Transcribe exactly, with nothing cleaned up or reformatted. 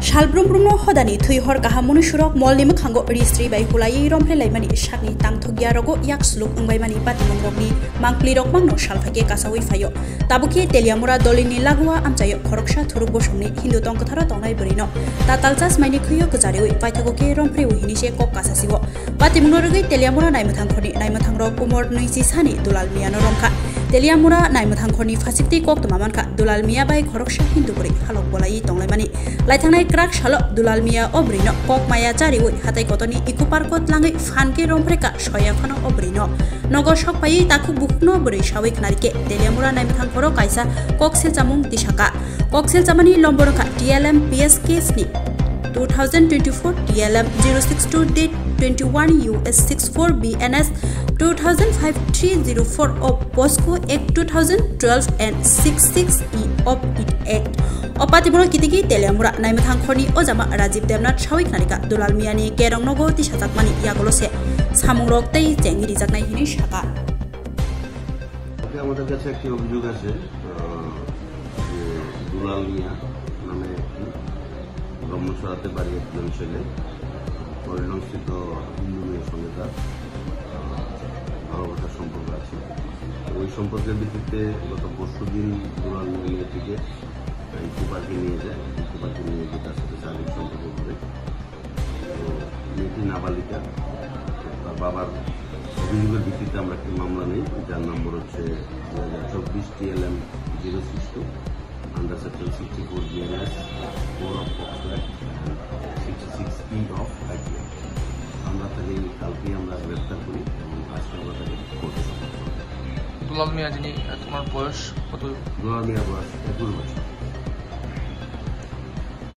Sal brum brumno hodani thwi hor kaham mwnwi surok molni mwkhango ri sri bai hulaiwi romphre laimani sakni tangthokya rogo yak suluk wngbaimani patimung rokni mangpli rok mangno salphaikhe kasawi phaio. Tabukhe Teliamura dolini lagua amchaio khoroksa thuruk bosongni Hindu tongkwtharo tongnai bwrwino tatal chasmaini khwio kwchariwi paithago khe romphrewi hinwi se kok kasasiwo. Patimungno rwgwi Teliamura naimwthangkhorni naimwthangrok umor nwichi sani Dulal Miyano romkha. Teliamura naimwthangkhorni phasikti koktwma mankha Dulal Miya bai khoroksa Hindu bwrwi halok bolaiwi tonglaimani. Laithangnai kwrak salo Dulal Miya o bwrwino kok maya chariwi hatai kotorni Eco Park o tlangwi phan khe romphrekha soya phano o bwrwino. Nogo sok phaiwi takhuk bukhukno bwrwi sawi khnarikhe Teliamura naimwthangkhoro kaisa kok silchamung tisakha. Kok silchamani lombor wngkha T L M P S K sni two thousand twenty-four T L M zero six two date twenty-one U S six four B N S two thousand five three zero four of POCSO Act two thousand twelve and six six E of it Act. O patimungno kitigi Teliamura naimwthangkhorni ojama Rajiv Debnath sawi khnarikha Dulal Miyani kerong nogo tisajakmani yagulo se samungrok tei chengwi rijaknai hinwi sakha. আজকে আমাদের কাছে একটি অভিযোগ আছে, আহ, যে দুলাল মিয়া নামে একটি ব্রহ্মছড়াতে বাড়ি একজন ছেলে, কল্যাণস্থিত হিন্দু মেয়ের সঙ্গে তার, আহ, ভালোবাসার সম্পর্ক আছে। তো ওই সম্পর্কের ভিত্তিতে গত পরশু দিন দুলাল মিয়া মেয়েটিকে ইকো পার্কে নিয়ে যায়। ইকো পার্কে নিয়ে গিয়ে তার সাথে শারীরিক সম্পর্ক করে। তো মেয়েটি নাবালিকা। তার বাবার অভিযোগের ভিত্তিতে আমরা একটি মামলা নেই, যার নম্বর হচ্ছে দুই হাজার চব্বিশ T L M zero six two under section sixty-four B N S, four of POCSO Act and sixty-six E of I P Act। আমরা তাকে কালকেই আমরা গ্রেপ্তার করি এবং আজকে আমরা তাকে কোর্টে সোপর্দ করি। দুলাল মিয়া যিনি, আহ, তোমার বয়স কত? দুলাল মিয়ার বয়স একুশ বছর।